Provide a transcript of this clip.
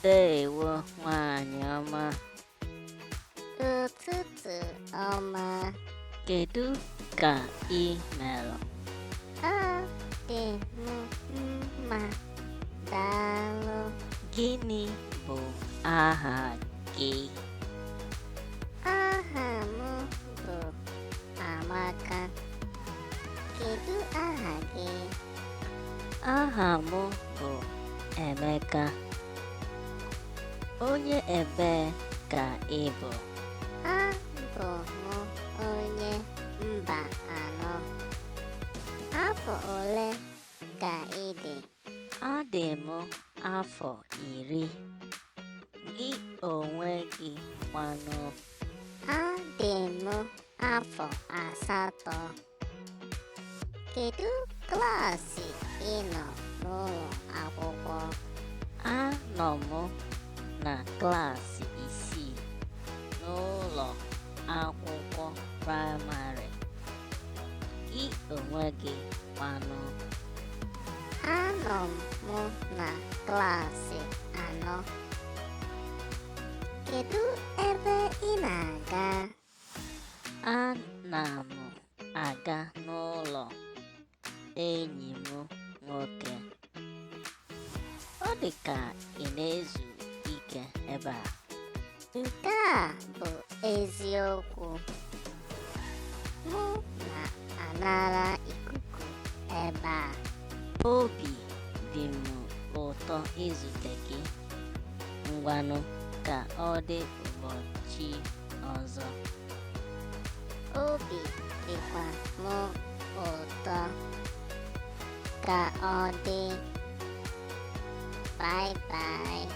Ndewo nwanyị ọma. Ụtụtụ ọma. Kedu ka ị merụ? Ọ dị m mma, daalụ. Gịnị bụ aha gị? Aha m bụ Amaka. Kedu aha gị? Aha m bụ Emeka. Onye ebee ka ị bụ? Abụ m onye mba anọ. Afọ ole ka ị dị? Adị m afọ 10. Gị onwe gị kwanụ? Adị m afọ 8. Kedu klaasị ị nọ n'ụlọ akwụkwọ? Anọ m na klaasị 6 n'ụlọ akwụkwọ praịmarị. Gị onwe gị kwanụ? Anọ m na klaasị 4. Kedu ebe ị na-aga? Ana m aga n'ụlọ enyi m nwoke. Ọ dị ka ị na-ezu ike ebe a. Nke a bụ eziokwu. Mụ na-anara ikuku ebe a. Obi dị m ụtọ izute gị. Ngwanụ ka ọ dị ụbọchị ọzọ. Obi dịkwa m ụtọ. Ka ọ dị. Bye bye.